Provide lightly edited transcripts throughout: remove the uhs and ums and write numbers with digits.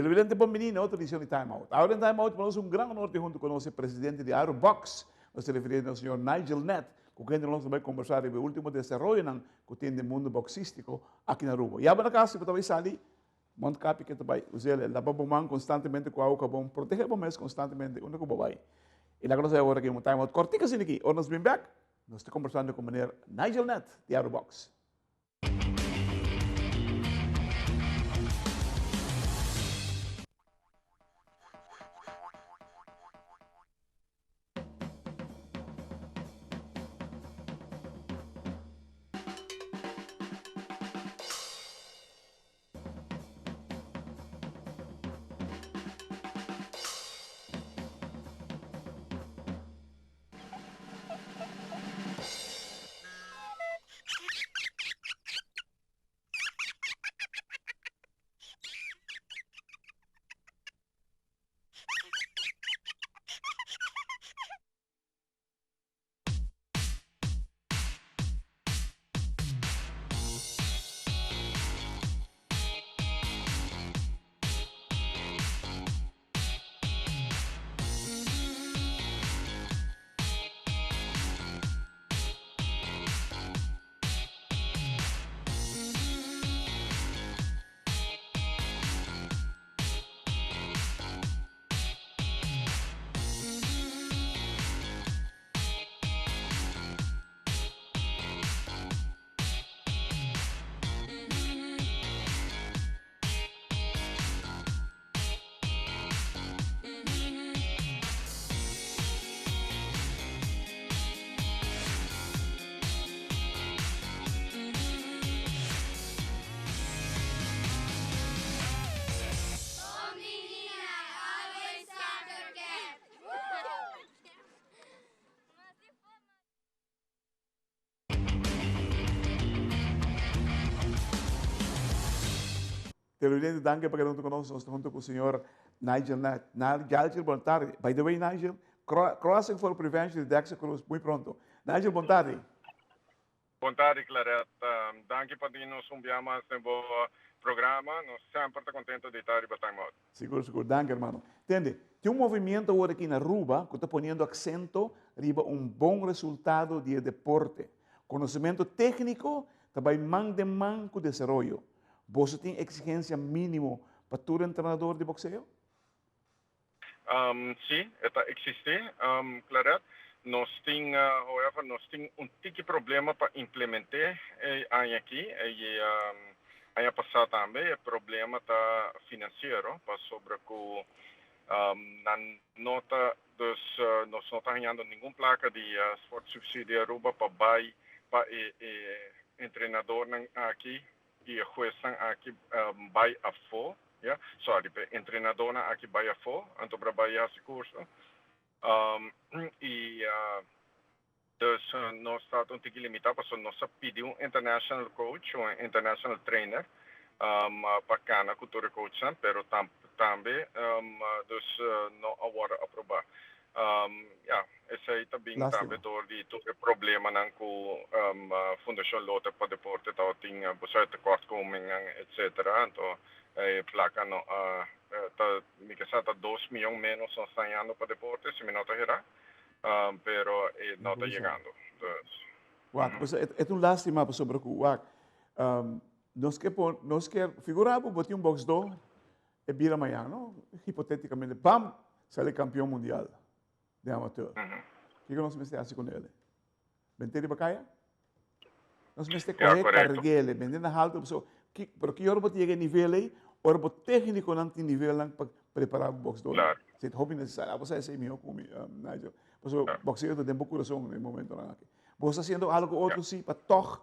Televidente bon bini na otro edicion di Time Out. Awe den Time Out pa nos un gran honor di hunto cu nos e presidente di Arubox. Nos ta refiriendo na señor Nigel Nett, cu kende nos ta bay combersa riba e ultimo desaroyonan cu tin den mundo boxistico aki na Aruba. Ya bo na cas si bo ta bay sali, mondkapje ke ta bay us'el, laba bo man constantemente cu awa cu bon, protege bo mes constantemente unda cu bo bay. Y laga nos bay awor aki un Time Out cortico asina aki. Ora nos bin bek, nos ta combersando cu meneer Nigel Nett di Arubox. Televidente, danki pa keda hunto ku nos. Nos ta hunto ku señor Nigel Nat. Nigel, bon tardi. By the way, Nigel, Crossing for Prevention di Dexter Cruz, muy pronto. Nigel, bon tardi. Bon tardi, Claret. Danki pa di nos un bia mas den bo programa. Nos semper ta contento di ta riba Time Out. Sigur, sigur. Danki, hermano. Tende, tin un movimiento awor aki na Aruba cu ta poniendo accento riba un bon resultado di e deporte. Conocemento tecnico ta bay man den man cu desaroyo. Boso tin exigencia minimo pa tur entrenador di boxeo? Sí, e ta existi, Claret. Nos tin, however, nos tin un tiki problema pa implement'é e aña aki i aña pasá tambe. E problema ta financiero, pasobra cu nan no ta, dus nos no ta hañando ningun placa di Sportsubsidie Aruba pa bay pa e entrenadornan aki i e huesnan aki bai afó, ya, sorry, pa e entrenadónan aki bai afó, anto por a bai hasi kurso. I dus nos ta un tiki limitá pasobra nos a pidi un international coach, un international trainer pa kana ku tur e coachnan, pero tambe dus no a wòrdu aprobá. Ya, esei ta bin tambe dor di tur e problemanan ku Fundashon Loter pa Deporte tabatin, bo sa e tekortkomingnan etsetera, anto e plaka no a ta, mi ke sa ta dos miyon ménos nos ta hañando pa deporte, si mi no ta herá, pero e no ta yegando. Dus. Wak, pues e ta un lástima pasobra ku wak, nos ke pon, nos ke figurá bo, bo tin un bòksdó, E bira mañan, no? Hipotéticamente, bam, sali campeon mundial den amateur. Kiko nos mester hasi con ele? Bent'é riba kaya? Nos mester kohe, karg'ele, bent'é na haltu, pasobra ki, pero ki ora bo ta yega e nivel ei? Ora bo técniconan tin nivelnan pa prepará bo boxdornan. Esei ta hopi necesario. Abo sa esei mihó ku mi, Nigel. Pasobra boxeo ta den bo kurason den e momentonan aki. Bo sta hasiendo algo otro si pa tòg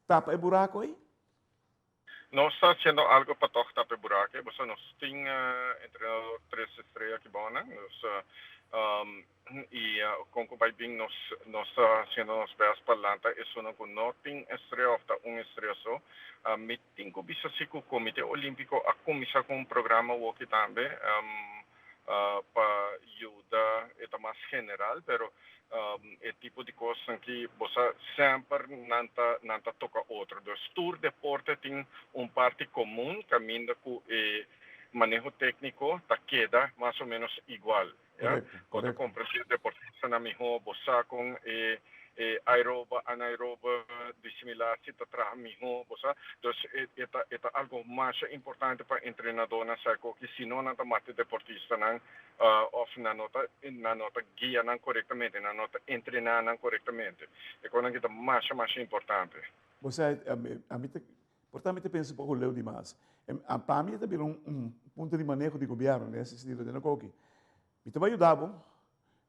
tapa e buraco ei? Nos ta haciendo algo pa tog tapa e buraco, pasobra nos tin entrenador tres estrella aki bao nan, dus y con cu bay bin nos nos ta haciendo nos best pa lanta esunnan cu no tin estrella of ta un estrella so. Mi tin cu bisa si cu Comite Olimpico a cuminsa cu un programa awoki tambe pa yuda, e ta mas general, pero e tipo di kosnan ki bo sa semper nan ta nan ta toka otro. Dus tur deporte tin un parti komun kaminda ku e maneho tékniko ta keda mas o ménos igual. Ya? Bo ta komprendé deportistanan mihó, bo sa kon e e aerobe, anaerobe disimilatie ta traha mihó, bo sa. Dus e e ta e ta algo masha importante pa entrenadónan sa koki, si no nan ta mata e deportistanan òf nan no ta nan no ta guia nan korektamente, nan no ta entrená nan korektamente. E kosnan aki ta masha masha importante. Bo sa, ami ta Por ta mi ta pensa poco leu di mas. Pa mi ta bira un punto di maneho di gobierno den ese sentido den akoki. Mi ta bai yuda bo,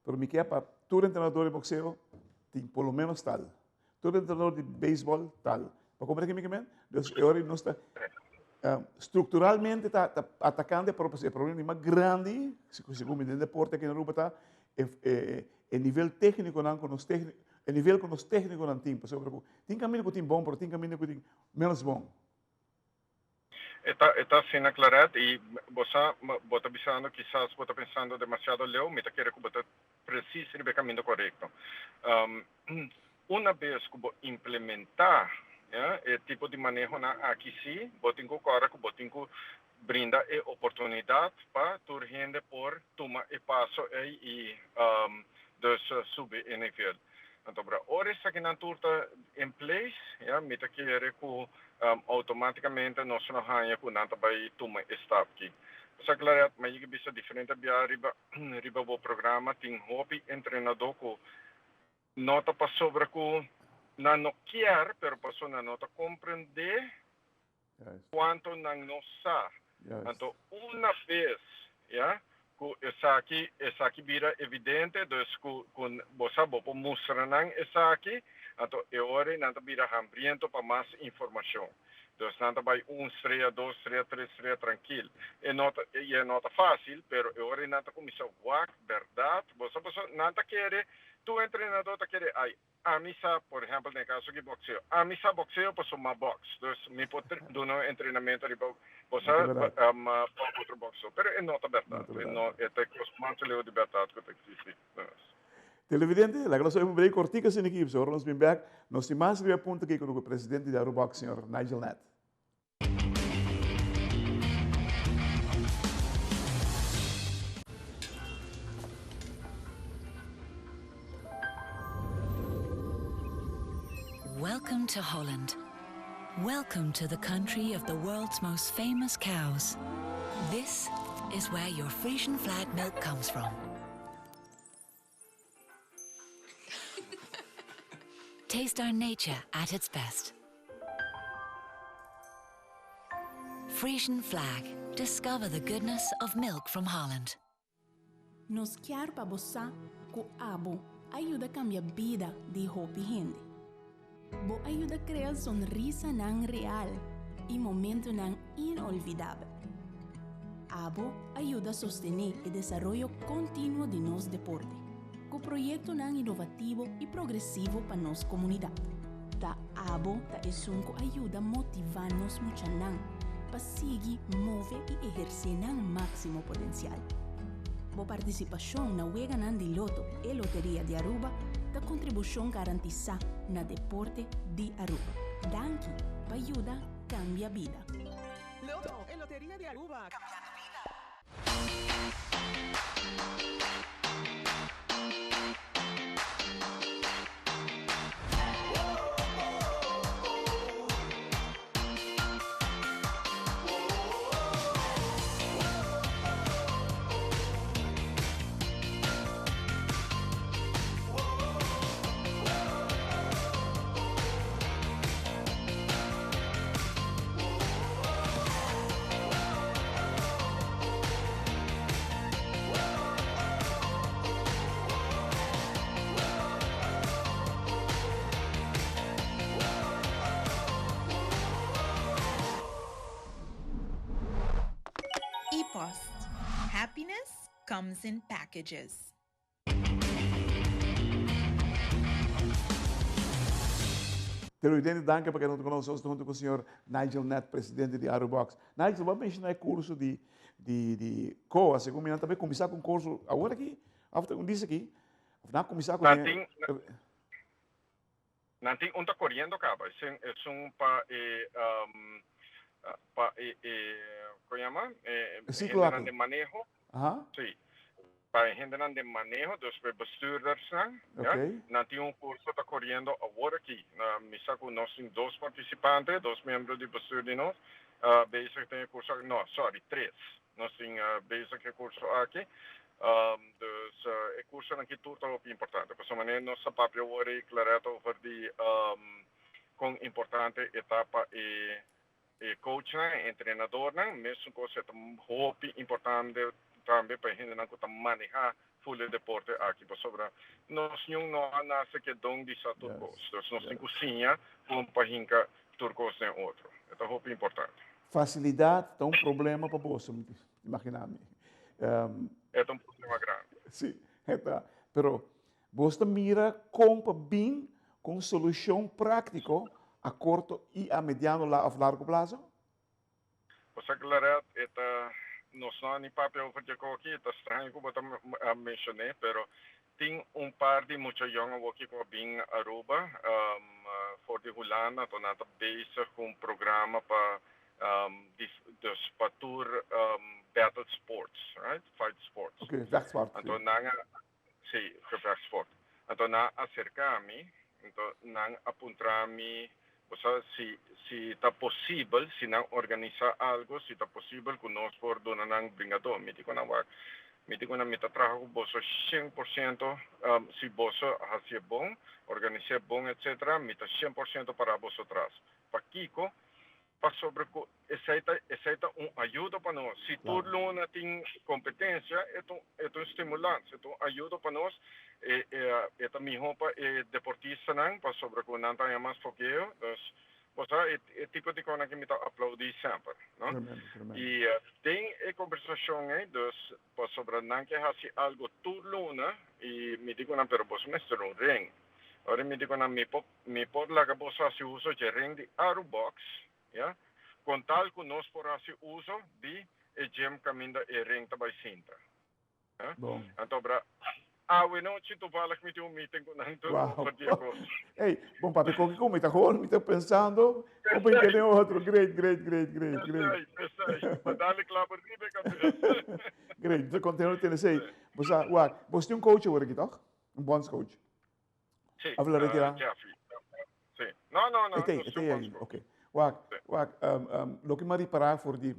pero mi ke pa tur entrenador di boxeo tin por lo menos tal. Tur entrenador di beisbol tal. Bo comprende kico mi ke men? Dus e ora nos ta structuralmente ta atacando e problema di mas grandi, segun mi den deporte aki na Aruba ta e nivel tecniconan cu nos E nivel ku nos téknikonan tin, pasobra ku tin kaminda ku tin bon, pero tin kaminda ku tin ménos bon. E ta e ta asina, Claret, i bo sa, bo ta bisando kisas bo ta pensando demasiado leu, mi ta kere ku bo ta presis riba e kaminda korekto. Una bes ku bo implementá, ya, e tipo di manehonan aki sí, bo tin ku kòrda ku bo tin ku brinda e oportunidat pa tur hende por tuma e paso ei i dus subi e nivel. Anto bra ora esakinan tur ta in place, ya, mi ta kere ku outomátikamente nos lo haña ku nan ta bai tuma e stap aki. Sa Claret, mi a yega bisa diferente bia riba riba bo programa tin hopi entrenadó ku no ta pasobra ku nan no kier, pero pasobra nan no ta komprendé Cuanto nan no sa. Anto una bes, ya, cu esaki, esaki bira evidente, dus cu, cu bo sa, bo por mustra nan esaki, anto e ora ei nan ta bira hambriento pa mas informacion. Dus nan ta bay un strea, dos strea, tres strea trankil. E no ta, y e no ta facil, pero e ora ei nan ta cuminsa wak berdad, bo sa, pasobra nan ta kere, tur entrenador ta kere, ay, Ami sa, por ehempel den e caso di boxeo, ami sa boxeo pasobra mi a box, dus mi por duna un entrenamento riba bo sa pa otro boxeo, pero e no ta berdad, e no e ta e cos mas leu di berdad cu ta existi. Televidente, laga nos oe un break cortico asina aki, pasobra ora nos bin bek, nos tin mas riba e punto aki cu e presidente di Arubox, señor Nigel Nett. Welcome to Holland. Welcome to the country of the world's most famous cows. This is where your Frisian flag milk comes from. Taste our nature at its best. Frisian Flag. Discover the goodness of milk from Holland. Nos kier pa bo sa ku abo a yuda kambia bida di hopi hende. Bo a yuda krea sonrisanan real i momentunan inolvidabel. Abo a yuda sostené e desaroyo kontinuo di nos deporte, ku proyektonan inovativo i progresivo pa nos komunidat. Ta abo ta esun ku a yuda motivá nos muchanan pa sigui move i ehersé nan máksimo potensial. Bo partisipashon na Weganan di Loto e Loteria di Aruba ta kontribushon garantisá na deporte di Aruba. Danki pa yuda kambia bida. Loto e Loteria di Aruba, cambiando bida. E-post, Happiness comes in packages. Televidente danki pa keda huntu ku nos. Nos ta huntu ku señor Nigel Nett, presidente di Arubox. Nigel, bo a menshoná e kurso di di di COA, segun mi nan ta bai kuminsá ku un kurso awor aki òf ta un dis aki, òf nan a kuminsá ku Nan tin nan tin un ta koriendo kaba, esun pa e. Pa e, e, kon yama? E, e hendenan den maneho. Sí. Pa e hendenan den maneho, dus pa e bestuurdersnan, ja. Nan tin un kurso ta koriendo awor aki. Mi sa ku nos tin dos partisipante, dos miembro di bestuur di nos, bezig den e kurso aki. No, sorry, tres. Nos tin bezig e kurso aki. Dus e kursonan aki tur ta hopi importante. Pasobra manera nos ta papia awor ei, Claretta, over di kon importante e ta pa e e coachnan, e entrenadornan, mesun kos e ta hopi importante tambe pa e hendenan ku ta manehá ful e deporte aki, pasobra nos niun no a nase ku e don di sa tur kos. Dus nos tin ku siña kon pa hinka tur kos den otro. E ta hopi importante. Fasilidat ta un problema pa boso, mi ta imaginá mi. E ta un problema grandi. Sí, e ta. Pero Bos ta mira kon pa bin ku un solushon práktiko a korto i a mediano òf largo plaso? Bo sa Claret, e ta nos no a ni papia over dje koki, e ta straño ku bo ta menshoné, pero tin un par di mucha yòn awoki ku a bin Aruba for di Hulanda, anto nan ta bezig ku un programa pa dus pa tur battle sports, right, fight sports. Oké, vechtsport. Anto nan a Sí, gevechtsport. Anto nan a acerca mi, anto nan a puntra mi, bo sa, si, si ta posibel, si nan organisa algo, si ta posibel cu nos por duna nan bringador. Mi di cu nan, wak, mi di cu nan, mi ta traha cu boso 100%, si boso hacié bon, organis'é bon, etcetera, mi ta 100% para boso tras. Pakico? Pasobra ku esei ta esei ta un ayudo pa nos. Si tur luna tin kompetensia, e ta e ta un stimulans, e ta un ayudo pa nos. E e e ta mihó pa e deportistanan pasobra ku nan ta haña mas fokeo. Dus, bo sa e e tipo di kosnan ku mi ta aplaudí semper, no? Tremendo, tremendo. I den e kombersashon ei, dus, pasobra nan ke hasi algu tur luna i mi di ku nan, pero boso mester un ring. Ora mi di ku nan, mi por Mi por laga boso hasi uso dje ring di Arubox, ya, con tal cu nos por hasi uso di e gym caminda e ring ta bay sinta. Ya. Bon. Anto bra, awe nochi toevallig mi tin un meeting cu nan tur Wow. over di e cos. Ey, bon papi, con kico mi ta hoor, mi ta pensando, un pa intende otro. Great, great, great, great, great. Pesey, pesey. Ma dale clap riba e cabes. Great, mi ta contento di tende esey. Bo sa, wak, bo tin un coach awor aki, toch? Un bondscoach. Sí, Of la retira? Jeffrey. Sí. No, no, no. E tei, e tei ainda. Ok. Wak, wak, um, um, loke mi a ripará for di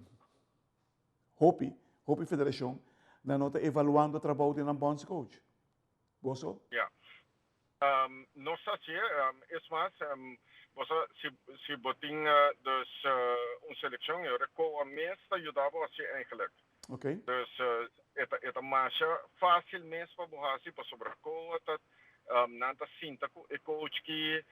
hopi, hopi federashon, nan no ta evaluando trabou di nan bondscoach. Boso? Ja. Um, nos ta hacié, um, es mas, um, boso, si, si bo tin uh, dus uh, un seleccion, e ora COA mes ta yuda bo haci eigenlijk. Ok. Dus e ta e ta masha fácil mes pa bo hasi pasobra koa ta nan ta sinta ku e coach ki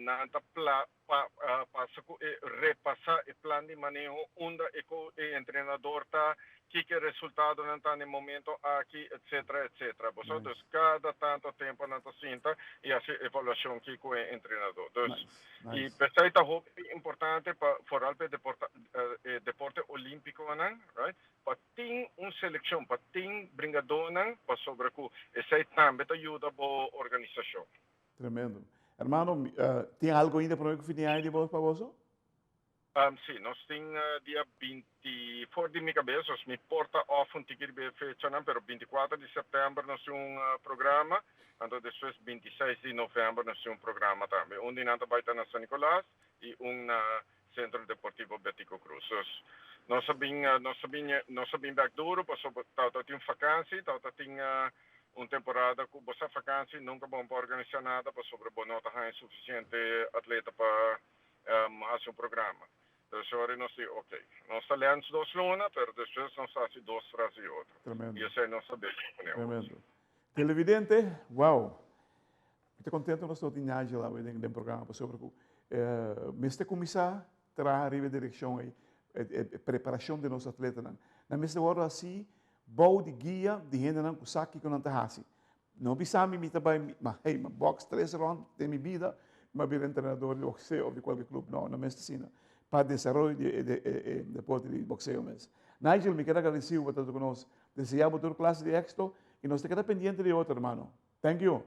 nan ta pla pa pasa ku e repasá e plan di maneho unda e ko e entrenador ta kiko e resultadonan ta na e momento aki etcetera etcetera. Bo sa dus kada tanto tempo nan ta sinta i hasi evaluashon ki ku e entrenador. Dus i p'esei ta hopi importante pa foral pa e deporta e deporte olímpikonan, right, pa tin un selekshon, pa tin bringadónan, pasobra ku esei tambe ta yuda bo organisashon. Tremendo. Hermano, tin algo ainda prome ku fin di aña di bo pa boso? Sí, nos tin dia binti, for di mi kabes, nos mi por ta off un tiki riba e fechanan, pero 24 di sèptèmber nos tin un programa, anto despues 26 di novèmber nos tin un programa tambe. Un di nan ta bai ta na San Nicolas i un na Centro Deportivo Betico Croes. Dus nos a bin nos a bin nos a bin bek duro pasobra tabata tin vakansi, tabata tin un temporada ku bo sa vakansi nunka bo no por organisa nada pasobra bo no ta haña sufisiente atleta pa hasi un programa. Dus ora nos di ok, nos ta lens dos luna pero despues nos ta hasi dos tras di otro. Tremendo. I esei nos ta bezig kuné awor. Tremendo. Televidente, wow! Mi ta contento nos no tin Nigel awe den den programa pasobra cu mester cuminsa traha riba e direccion ey, e preparacion di nos atletanan. Nan mester wordo haci bou di guia di hendenan cu sa kico nan ta haci. No bisa mi mi ta bay, ma hey, mi a box tres rond den mi bida, mi a bira entrenador di boxeo of di cualkier club. No, no mester asina pa desaroyo di e deporte di boxeo mes. Nigel, mi kier agradeci bo pa ta cu nos. Desea bo tur clase di exito y nos ta keda pendiente di otro, hermano. Thank you.